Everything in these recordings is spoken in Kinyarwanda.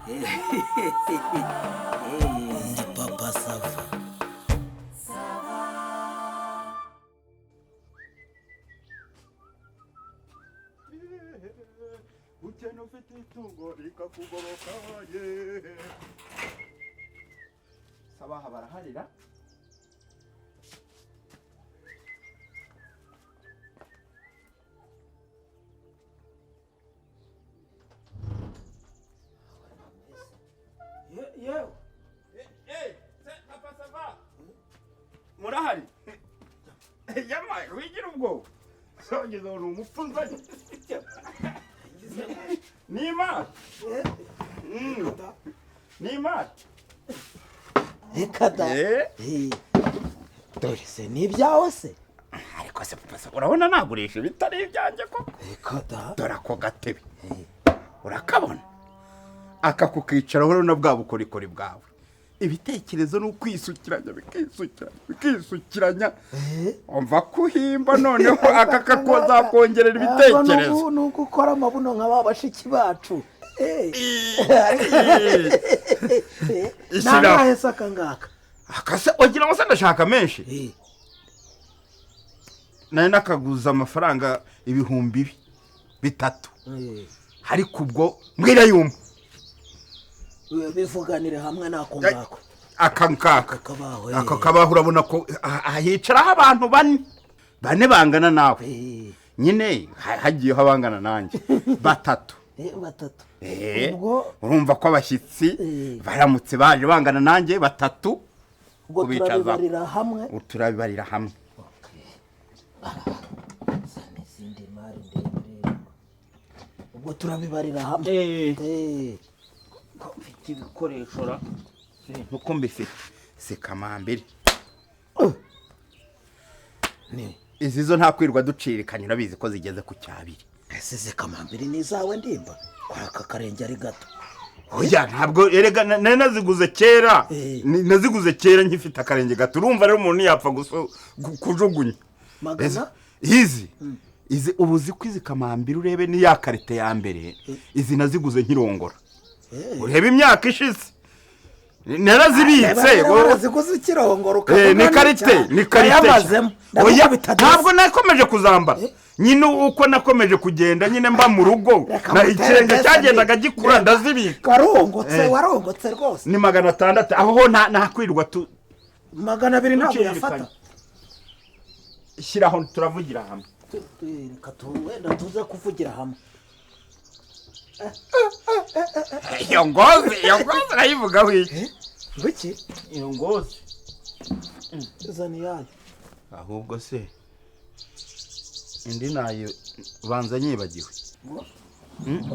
Ndi Papa Sava. Ukena ufite itungo rikakugoboka ye. Sabaha baraharira. Yewe. Papa Sava, murahari? Yamaye wigira ubwoba songeza ngo ni umupfu nzanye ni imari. Ni imari. Reka da. Eh. Dore se ni ibyawe se? Ariko se Papa Sava, urabona nagurisha ibitari ibyanjye koko? Reka da. Dore ako gatebe urakabona, aka kukicaraho rero na bwa bukorikori bwawe, ibitekerezo ni ukwisukiranya, bikisukiranya, bikisukiranya, umva ko uhimba, noneho aka kazakongerera ibitekerezo. Ni ugukora amabuno nka ba bashiki bacu. Ishyira. Nangahe se aka ngaka? Akase wagira ngo se ndashaka menshi? Nari nakaguza amafaranga 3000, ariko ubwo mbwira yumva. Bivuganire hamwe n'ako ngako. Aka ngaka. Aka kabaho. Aka kabaho, urabona ko hicaraho abantu bane bane bangana nawe. Nyine hagiyeho abangana nanjye batatu. Batatu. Ubwo urumva ko abashyitsi baramutse baje bangana nanjye batatu, ubwo kubicaza. Turabibarira hamwe. Turabibarira hamwe. Zana izindi mari ndende. Ubwo turabibarira hamwe. Ko mfite ibikoresho ra, nuko mbifite si kamambiri. Ni izi zo nta kwirwa ducirikanya, urabizi ko zigeze ku cyabiri. Ese zikamambiri ni izawe ndimba kwa aka karenge ari gato? Oya, ntabwo erega nari naziguze kera. Naziguze kera nkifite akarenge gato, urumva rero umuntu yapfa kujugunya. Magana? Izi ubu uzi ko izi kamambiri, urebe ni ya karite ya mbere, izi naziguze nkirongora. Urebe imyaka ishize narazibitse. Waraziguze ukirongora ukavuga Ni karite, ni karite. Wayamazemo. Oya, Ndagukubita desi. ntabwo nakomeje kuzambara. Nyine uko nakomeje kugenda nyine mba mu rugo, Reka na ngutere ikirenge desi cyagendaga gikura, ndazibika. Warongotse, warongotse rwose. Ni 600, aho ho nta kwirwa tu 200 ntabwo Ducirikanya. yafata. Shyiraho turavugira hamwe. Reka wenda tuze kuvugira hamwe. Iyo ngozi, iyo ngozi urayivugaho iki? Ngwiki? Iyo ngozi. Zana iyayo. Ahubwo se indi nayo banza nyibagiwe.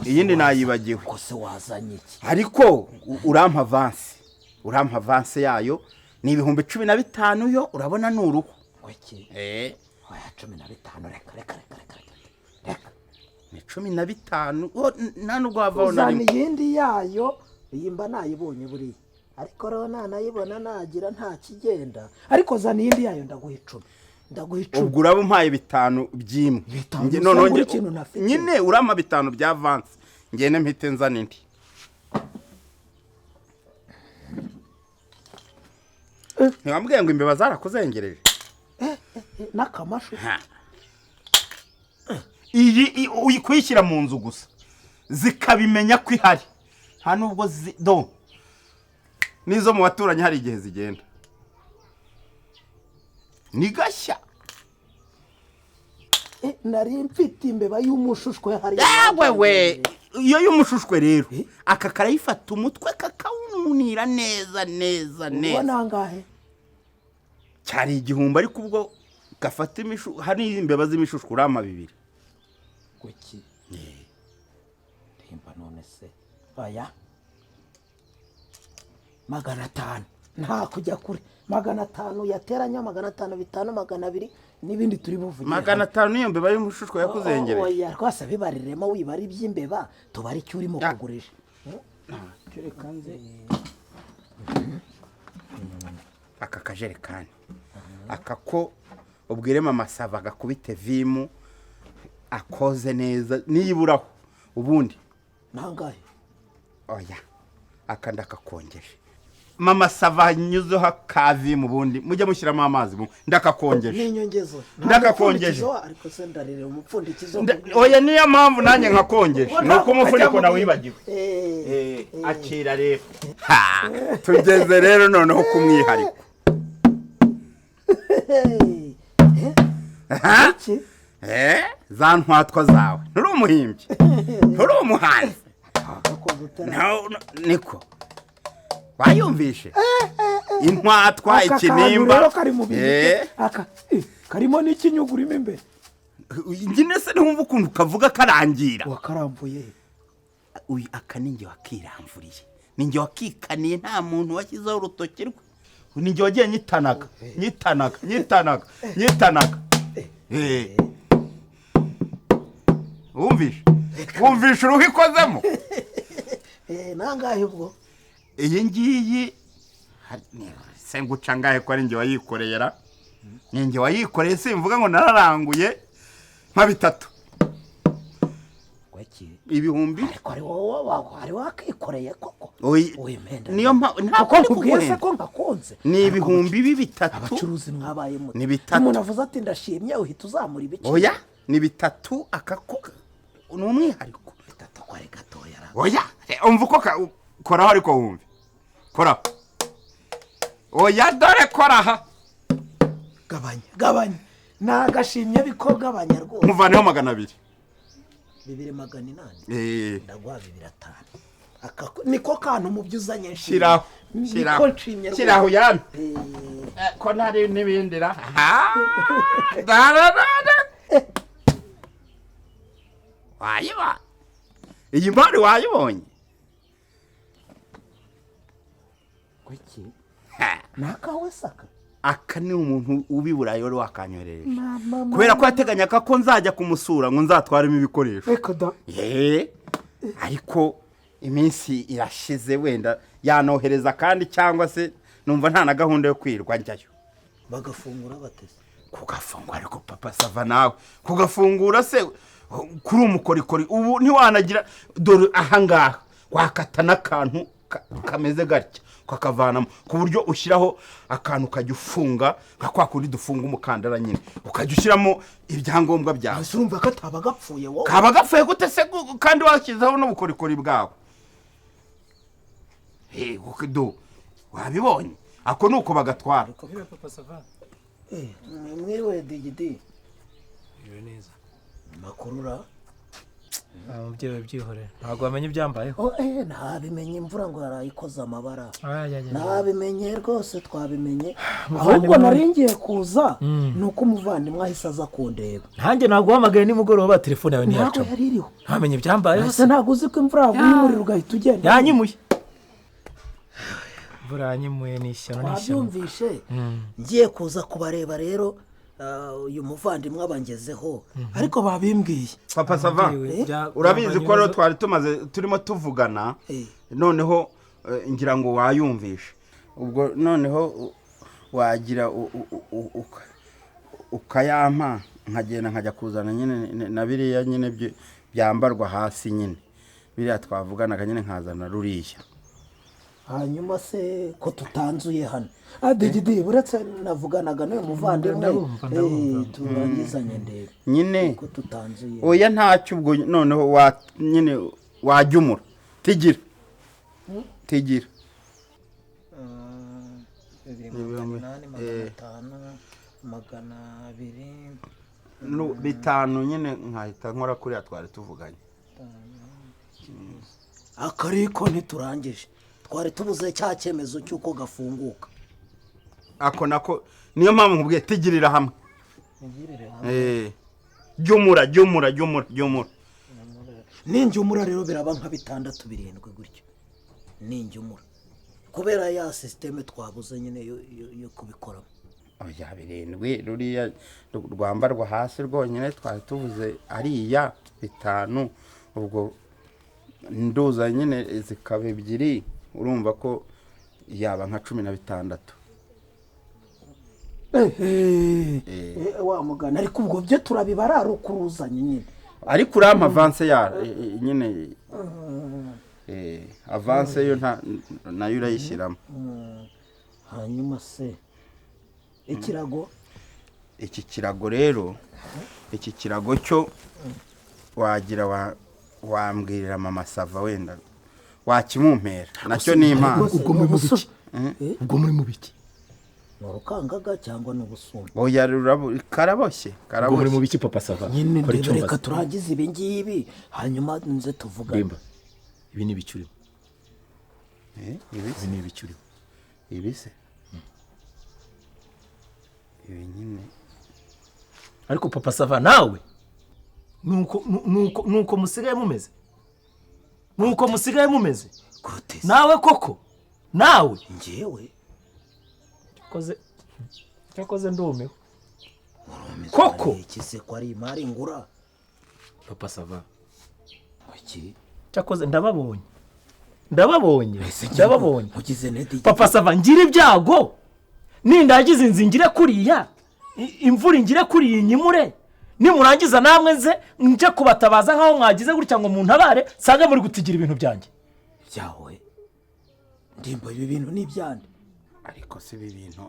Iyindi nayibagiwe. Ko se wazanye iki? Ariko urampa avance. Urampa avance yayo ni 15,000 yo, urabona ni uruhu. Ngwiki? Oya, 15, reka, reka, reka, reka, reka. Reka. Ni 15. O, nta nubwo wavaho na Uzana rimwe. iyindi yayo, iyi mba nayibonye buriya. Ariko rero nanayibona nagira nta kigenda. Ariko zana iyindi yayo ndaguha 10. Ndaguha 10. Ubwo uraba umpaye 5 by'imwe. 5 Nge se noneho ngura nge ikintu ntafite. Nyine urampa 5 bya avance. Ngende mpite nzana indi. Ntiwambwiye ngo imbeba zarakuzengereje? N'akamashu. Ha. Iyi kuyishyira mu nzu gusa zikabimenya ko ihari, nta nubwo do n'izo mu baturanyi hari igihe zigenda ni gashya. Nari mfite imbeba y'umushushwe hariya. Yawe we, iyo y'umushushwe rero aka karayifata umutwe kakawunira neza neza Ubwo neza. nangahe? Cyari 1000, ariko ubwo gafata imishu, hari imbeba z'imishushwe urampa 2. Kuki? Ndimba none se. Oya. 500. Nta kujya kure. 500 yateranya 500, 500, 200 n'ibindi turi buvugire. 500 niyo mbeba y'umushushwe yakuzengereje. Oya, rwose bibariremo, wibara iby'imbeba, tubare icyo urimo kugurisha. Kereka nze. Aka kajerekani. Aka ko ubwire mama Sava gakubite vimu akoze neza niburaho ubundi. Nangahe? Oya. Aka ndakakongeje. Mama Sava, nyuzeho akavi mu bundi mujye mushyiramo amazi mu ndakakongeje. N'inyongezo. Nta Ndakakongeje. mupfundikizo, ariko se ndarire umupfundikizo. Oya, niyo mpamvu nanjye nkakongeje, Ubwo ni uko ntabwo umufuniko kajya nawibagiwe. Akira rero. Ha, tugeze rero noneho ku mwihariko. Ha? Iki? Za ntwatwa zawe, nturi umuhimbyi, nturi umuhanzi. Gakoze utera. Niko wayumvishe intwatwa? Aka kantu Ikinimba. rero kari mu bintu aka karimo n'ikinyugurimo imbere. Nyine se ntiwumva ukuntu kavuga karangira? Wakarambuye? Uyu aka ni njye wakiramvuriye, ni njye wakikaniye, nta muntu washyizeho urutoki rwe, ni njye wagiye nyitanaga, nyitanaga, nyitanaga, nyitanaga. Wumvishe uruhu ikozemo? Nangahe ubwo? Iyi ngiyi se nguca ngahe ko ari njye wayikoreye ra? Ni njye wayikoreye, simvuga ngo nararanguye, nka bitatu. Gweki? Ibihumbi. Ariko ari wowe wari wakikoreye koko? Oyi, Wimenda. niyo mpamvu ntabwo Kuko ndi nkubwiye se kuguhenda. ko nkakunze. Ni Ariko ibihumbi 3. Abacuruzi mwabaye muto. Ni 3. Umuntu avuze ati ndashimye, uhita uzamura ibiciro. Oya, ni 3, akako ni umwihariko. 3 ko ari gatoya ra? Oya, umva uko koraho, ariko wumve, koraho. Oya, dore koraha. Gabanya, gabanya, nagashimye biko, gabanya rwose. Muvaneho 200. 2800. Eh. Ndaguha 2500. Aka niko kantu mu byo uzanye nshimye. Shiraho. Niko Shiraho. nshimye rwose. Shiraho yami. Ko ntari n'ibindi ra. Dararara. Wayiba iyi mari wayibonye? Kuki? Ha. Nakawe saka. Aka ni umuntu ubi Burayi wari wakanyoherereje Mama. kubera ko yateganyaga ko nzajya kumusura ngo nzatwaremo ibikoresho. Reka da. Ye, ariko iminsi irashize, wenda yanohereza kandi, cyangwa se numva nta na gahunda yo kwirwa njyayo. Bagafungura batese? Kugafungura, ariko Papa Sava, nawe kugafungura se kuri umukorikori ubu ntiwanagira. Dore ahangaha wakata n'akantu kameze gatya ukakavanamo, ku buryo ushyiraho akantu ukajya ufunga nka kwa kundi dufunga umukandara nyine, ukajya ushyiramo ibyangombwa byawe. Ese urumva ko ataba gapfuye wowe? Kaba gapfuye gute se kandi washyizeho n'ubukorikori bwawe? Do wabibonye, ako ni uko bagatwara. Niba Papa Sava. Mwiriwe Digidi. Biriwe neza. Makurura. Umubyeyi wabyihorera, ntabwo wamenya ibyambayeho. Oh, ntabimenye, imvura ngo yarayikoze amabara. Ay, ay, ay. Nabimenye rwose, twabimenye. Muvandimwe. Ahubwo nari ngiye kuza, ni uko umuvandimwe ahise aza kundeba. Nanjye naguhamagaye nimugoroba, telefone yawe Ntabwo ntiyacamo. yari iriho. Ntamenye ibyambayeho. Ese ntabwo uzi ko imvura yaguye, umuriro ugahita ugenda? Yanyimuye, imvura yanyimuye, ni ishyano, ni ishyano. Twabyumvishe. Ngiye kuza kubareba rero, uyu muvandimwe abangezeho, ariko babimbwiye. Papa Sava, Umubyeyi we, urabizi ko rero byambanye. twari tumaze turimo tuvugana. Noneho ngira ngo wayumvishe ubwo, noneho wagira ukayampa nkagenda nkajya kuzana nyine na biriya nyine byambarwa hasi nyine, biriya twavuganaga nyine, nkazana ruriya. Hanyuma se ko tutanzuye hano, Digidi, uretse navuganaga n'uyu muvandimwe. Ndabumva, ndabumva. Turangizanye ndebe Nyine. ko tutanzuye. Oya, ntacyo, ubwo noneho wa nyine wajya umura, tigira, tigira. 2800, 500, 200. 5 nyine nkahita nkora kuriya twari tuvuganye. Akariko ntiturangije, twari tubuze cya cyemezo cy'uko gafunguka. Ako nako niyo mpamvu nkubwiye tigirira hamwe. Jyumura, jyumura, jyumura, jyumura. Ninjyumura rero biraba nka 6, 7 gutyo, ninjyumura kubera ya système twabuze nyine yo kubikoramo. Oya, 7 ruriya rwambarwa hasi rwonyine twari tuvuze ariya 5, ubwo nduza nyine zikaba 2, urumva ko yaba nka 16. Wa mugana, ariko ubwo byo turabibara ari ukuruzanye nyine. Ariko urampa avance ya nyine. Avance yo nta nayo urayishyiramo. Hanyuma se ikirago? Iki kirago rero, iki kirago cyo wagira wambwirira Mama Sava, wenda wakimumpera, nacyo ni impano. Ubwo muri mu biki? Ubwo muri mu biki? Ni urukangaga cyangwa ni ubusumba? Oya, karaboshye. Ubwo muri mu Karaboshye. biki, Papa Sava? Nyine Kora ndebe. icyo Reka mbaza. turangize ibi ngibi, hanyuma nze tuvugane. Ndimba, ibi ni ibiki urimo? Ibi Ibi ni ibiki urimo? Ibi se, ibi nyine. Ariko Papa Sava, nawe nuko musigaye mumeze, nuko musigaye mumeze. Gute se? Nawe koko, nawe. Njyewe? Cyakoze, cyakoze ndumiwe. Urumiza. Koko? Iki se ko ari imari ngura? Papa Sava. Iki? Cyakoze ndababonye, ndababonye, ndababonye. Mugize neti. Papa Sava, ngira ibyago nindagiza inzu ngire kuriya, imvura ingire kuriya inyimure, nimurangiza namwe nze nje kubatabaza nk'aho mwagize gutya ngo muntabare, nsange muri gutigira ibintu byanjye. Byawe, Ndimba, ibi bintu ni ibyande? Ariko si ibi bintu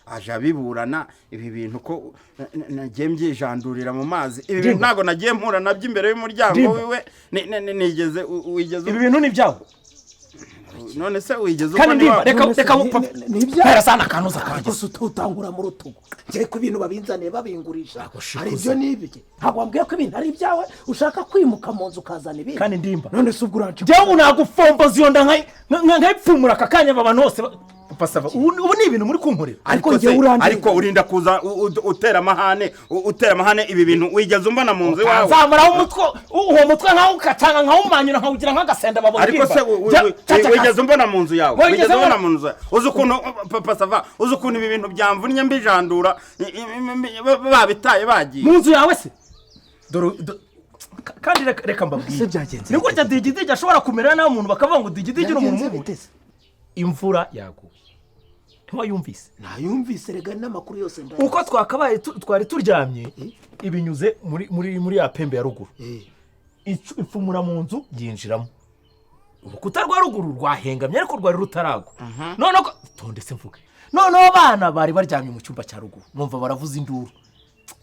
aje abiburana. Ibi bintu ko nagiye mbyijandurira mu mazi, ibi bintu Ndimba. ntabwo nagiye mpura nabyo imbere y'umuryango Ndimba. wiwe. Nigeze wigeze Ibi bintu ni ibyawe. None se wigeze Kandi ubona Ndimba, iwawe? reka None se reka ni ibyawe? Mpera sana akanuza kanjye. Ariko se ututangura mu rutugu, njye ko ibintu babinzaniye babingurisha, Ntabwo hari ibyo n'ibye. Ntabwo wambwiye ko ibintu ari ibyawe, ushaka kwimuka mu nzu ukazana ibindi? Kandi Ndimba. None se ubwo uranca? Njyewe ubu nagufomboza iyo nda nkayipfumura aka kanya, aba bantu bose Papa Sava, ubu ni ibintu muri kunkorera. Ariko Ariko njyewe se, urandenga. ariko urinda kuza utera amahane, utera amahane. Ibi bintu wigeze umbona mu nzu iwawe? Nzamuraho umutwe, uwo mutwe nkawukatanga, nkawumanyura, nkawugira nk'agasenda babona. Ariko se wigeze umbona mu nzu yawe? Wigeze Wigeze umbona umbona- mu nzu yawe? Uzi ukuntu, Papa Sava, uzi ukuntu ibi bintu byamvunnye mbijandura, babitaye bagiye? Mu nzu yawe se? Dore kandi reka mbabwire. Se byagenze Ni gutya Digidigi ashobora kumera nawe, umuntu bakavuga ngo Digidigi ni umuntu Byagenze mubi. bite se? Imvura yaguye, ntiwayumvise? Nayumvise rega, n'amakuru yose ndayazi. Uko twakabaye twari turyamye, ibinyuze muri ya pembe ya ruguru, ipfumura mu nzu, yinjiramo. Urukuta rwa ruguru rwahengamye ariko rwari rutaragwa. Noneho tonde se mvuge. Noneho abana bari baryamye mu cyumba cya ruguru, numva baravuza induru.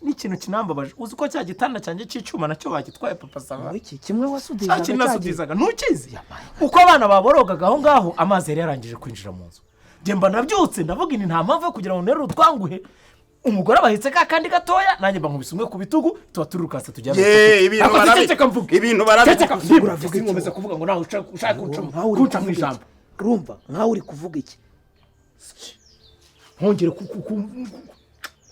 N'ikintu kinambabaje, uzi ko cya gitanda cyanjye cy'icyuma nacyo bagitwaye, Papa Sava? Iki kimwe wasudizaga? Cya kintu cya gihe? nasudizaga, ntukizi? Uko abana baborogaga aho ngaho, amazi yari yarangije kwinjira mu nzu. Njye mba nabyutse, ndavuga ini nta mpamvu yo kugira ngo nterure utwanguhe. Umugore abahetse ka kandi gatoya, nanjye mba nkubise umwe ku bitugu, tuba turirukanse tujya mu Ye, rukuta. ibintu Ariko ceceka mvuge. ibintu barabi- Ceceka. Uravuga iki? Nkomeza kuvuga ngo nawe ushaka Nkawe uri kunca mu kuvuga iki? ijambo. Urumva nkawe uri kuvuga iki? Ntongere ku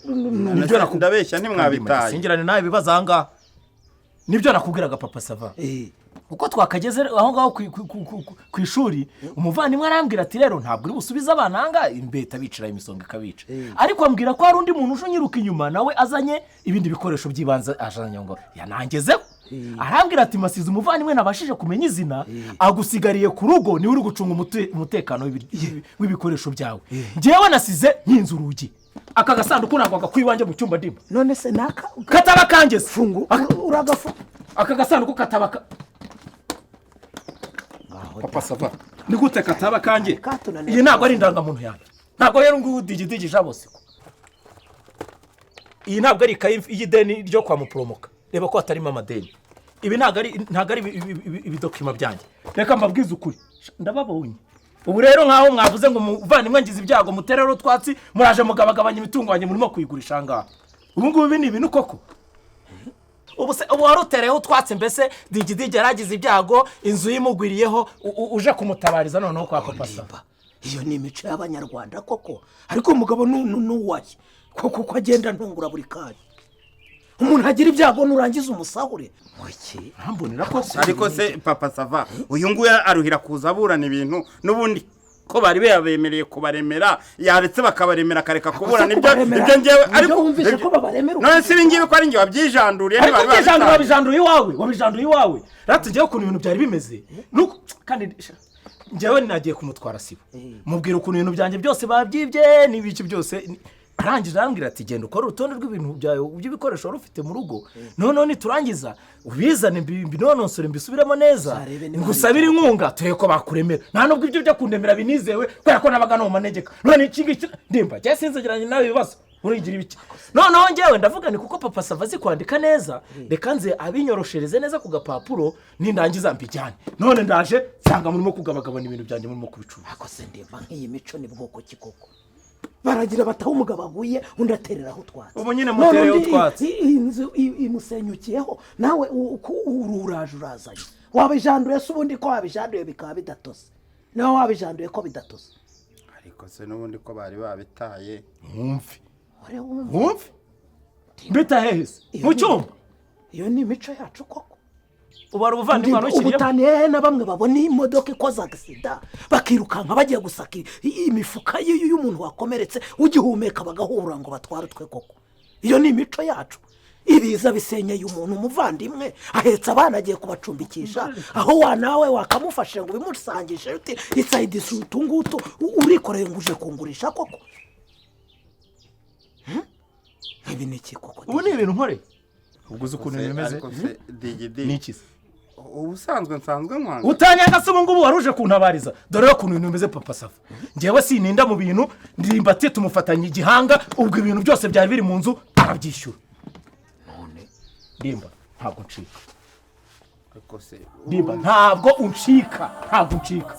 Nibyo. Ndabeshya? Ntimwabitaye. Singirane nawe ibibazo aha ngaha. Nibyo nakubwiraga, Papa Sava. Uko twakageze aho ngaho ku ishuri, umuvandimwe arambwira ati: "Rero ntabwo uri busubize abana aha ngaha, imbeta bicara, imisonga ikabica." Ariko ambwira ko hari undi muntu uje unyiruka inyuma, nawe azanye ibindi bikoresho by'ibanze, azanye ngo yanangezeho. Arambwira ati: "Masize umuvandimwe nabashije kumenya izina, agusigariye ku rugo, niwe uri gucunga umutekano w'ibikoresho byawe. Njyewe nasize nkinze urugi. Aka gasanduku ntabwo gakwiye iwanjye mu cyumba, ndimo." None se naka Kataba kangeze. Fungu uragafu. Aka gasanduku kataba Ngaho. Papa Sava, ni gute kataba kanjye? Katunaniye. Iyi ntabwo ari indangamuntu yanjye, ntabwo rero ngubu Digidigi Jabosiko. Iyi ntabwo ari ikayi y'ideni ryo kwa muporomoka, reba ko hatarimo amadeni. Ibi ntabwo ari ibidokima byanjye. Reka mbabwize ukuri, ndababonye ubu rero nk'aho mwavuze ngo muvandimwe ngize ibyago, muterere utwatsi, muraje mugabagabanya imitungo yanjye, murimo kuyigurisha aha ngaha. Ubu ngubu ibi ni ibintu koko? Ubu se ubu wari utereyeho utwatsi, mbese Digidigi yaragize ibyago, inzu yimugwiriyeho, uje kumutabariza noneho kwa Papa Sava? Ndimba, iyo ni imico y'Abanyarwanda koko? Ariko umugabo nuwaye koko, ko agenda ntungura buri kanya? Umuntu agira ibyago nurangiza umusahure muki? Urambonera koko? Ariko se Papa Sava, uyu nguyu aruhira kuza aburana ibintu n'ubundi ko bari babemereye kubaremera? Yaretse bakabaremera, akareka kuburana ibyo Kubaremera? ibyo ngewe. Ibyo Ariko wumvise ko babaremera? None se ibi ngibi ko ari njye wabyijanduriye? Ariko ntibari byijandura, babitanze. wabijanduye iwawe, wabijanduye iwawe. Rero njyewe ukuntu ibintu byari bimeze nuko kandi njyewe nagiye kumutwara sibo, mubwira ukuntu ibintu byanjye byose babyibye n'ibiki byose. Arangije arambwira ati: "Genda ukore urutonde rw'ibintu byawe, by'ibikoresho wari ufite mu rugo, noneho niturangiza ubizane mbinonosore, mbisubiremo neza, Uzarebe niba ngusabire inkunga, turebe ko bakuremera." Nta nubwo ibyo byo kundemera binizewe, kubera ko nabaga no mu manegeka. None iki ngiki, ndimba cyangwa sinzegeranye nawe ibibazo urigira ibiki? Noneho njyewe ndavuga ni kuko Papa Sava azi kwandika neza, reka nze abinyoroshereze neza ku gapapuro, nindangiza mbijyane. None ndaje nsanga murimo kugabagabana ibintu byanjye, murimo kubicuruza. Ako se ndimba, nk'iyi mico ni bwoko ki koko? Baragira bataho umugabo aguye, undi atereraho utwatsi. Ubu nyine None mutereyeho undi utwatsi. Iyi nzu imusenyukiyeho, nawe uraje urazanye, wabijanduye se? Ubundi ko wabijanduye bikaba bidatose, nawe wabijanduye ko bidatose? Ariko se n'ubundi ko bari babitaye? Mwumve. Ure wumve. Mwumve, mbita hehe se? Iyo Mu ni- cyumba. Iyo ni imico yacu koko? Ubu hari ubuvandimwe wari ukiriyemo? Ubutaniye hehe na bamwe babona imodoka ikoze agisida bakirukanka bagiye gusaka imifuka y'umuntu wakomeretse ugihumeka, bagahura ngo batware utwe koko? Iyo ni imico yacu? Ibiza bisenyeye umuntu, umuvandimwe ahetse abana agiye kubacumbikisha, aho wa nawe wakamufashe ngo ubimusangishe uti isayidisi utu ngutu, urikoreye ngo uje kungurisha koko? Hmm? Ibi ni iki koko? Ubu ni ibintu nkoreye, ubwo uzi ukuntu ibintu bimeze? Ariko se digidi? Ni iki se? Ubusanzwe nsanzwe nkwanga. Utanyanga se? Ubu ngubu wari uje kuntabariza. Dore ukuntu ibintu bimeze, Papa Sava. Ngewe sininda mu bintu. Ndimbati tumufatanya igihanga, ubwo ibintu byose byari biri mu nzu arabyishyura. None? Ndimba, ntabwo ncika. Ariko se Ndimba, ntabwo uncika, ntabwo uncika.